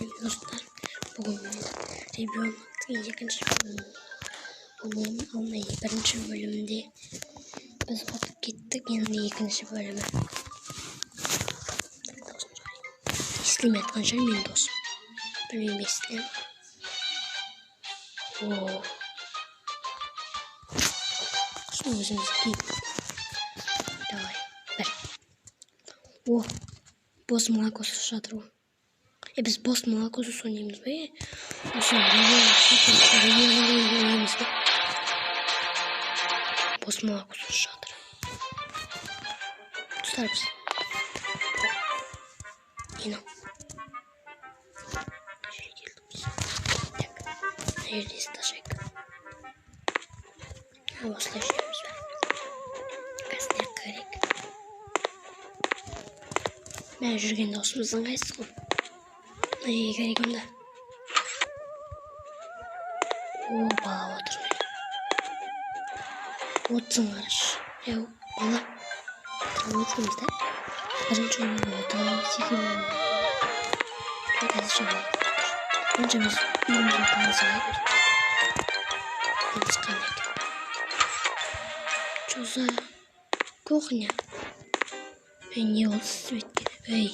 Сәлем, достар! Бүгін мен Ребеноктың екінші бөлімін ойнаймын. Ал мына бірінші бөлімінде біз ұтып кеттік, енді екінші бөлімі. Досым шығарайын. Естілмей жатқан шығар менің досым. Білмеймін, естіле ме? О. Сосын өзіміз киіп. Давай, бір. О, босс молокосос жатыр ғой. Е, біз босс молокосос ойнаймыз ба, е? Осы ребенок ойнаймыз ба? Босс молокосос жатыр. Достар, біз. Не мынау? Жерге келдік біз. Так, мына жерде есікті ашайық. А, осылай жүреміз бәріміз. Қазір мына жаққа кірейік. Мә, жүрген дауысымыз ыңғайсыз ғой. Мына жерге кірейік онда. О, бала отыр міне. Отсын қарашы. Е, бала. Отыра алмайды да? Бірінші ойында отыра алмайды екен. Қазір бала отыр. Бірінші біз үйімізге таныса алайық. Үйіміз қандай екен? Что за кухня? Ей, не болды светке? Ей.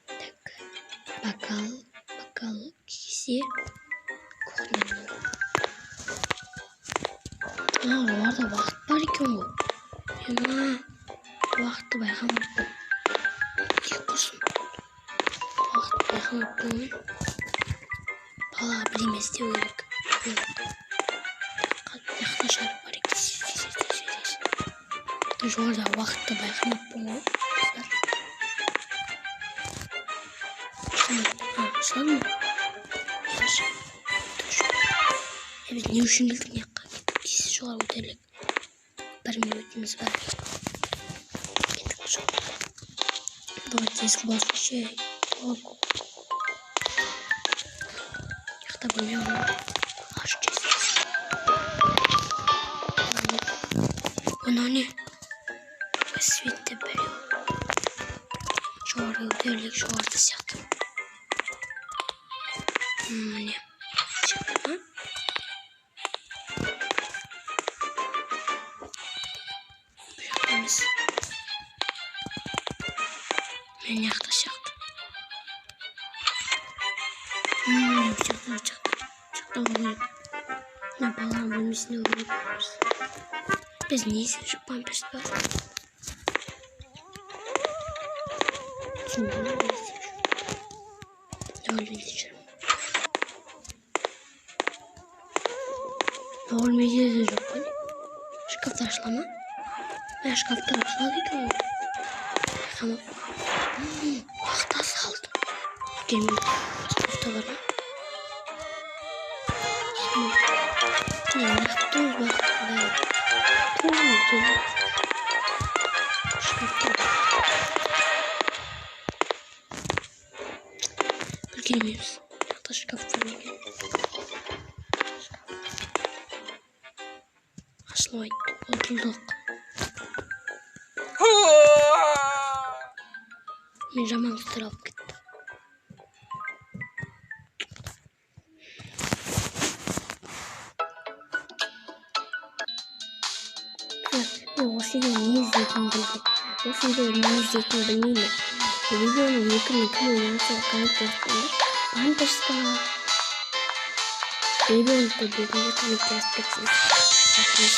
Так, бокал, бокал, кесе, кухня. А, оларда уақыт бар екен ғой. Ема, уақытты байқамаппын. Тек құрсын. Уақытты байқамаппын мен. Балаға бірдеме істеу керек. Мына шарик бар екен. Тез, тез, тез, тез. Жоғарыда уақытты байқамаппын ғой. Достар. А, ашылады ма? Е, біз не үшін келдік мына жаққа? Тез жоғары көтерілейік. Бір минутымыз бар. Кеттік жоғары. Давай, тез болсыншы. Жақта бөлме бар. Аш, тез, тез. Мынау не? Светті біреу. Жоғары көтерілейік, жоғарыда сияқты. Міне. Сияқты ма? Бұл жақта емес. Міне, жақта сияқты. Міне, жақта, жақта. Жақта болу керек. Мына баланың бөлмесінде болу керек. Біз не істеп жүріп памперс бар? Түсінбеймін, не істеп жүр. Мына бөлмеде жүрмін. Мына бөлмеде де жоқ қой. Шкафтар ашыла ма? Мына шкафтар ашылады екен ғой. Байқамаппын. Уақыт салдым. Үлгермеймін. Шкафта бар ма? Не, мына жақта уақыт бәрі. Тура шкафта бар. Үлгермейміз. Мына жақта шкаф бар ма екен? Шкаф. Ашылмайды. Ұтылдық. Мен жаман құстар алып кетті. Мен осы үйде не іздейтінімді білмеймін. Осы үйде не іздейтінімді білмеймін. Видеоны екінің кім ойнаса, коммент жазып қойыңдар. Памперс па? Ребенокты білетіндер коммент жазып кетсін. Рахмет.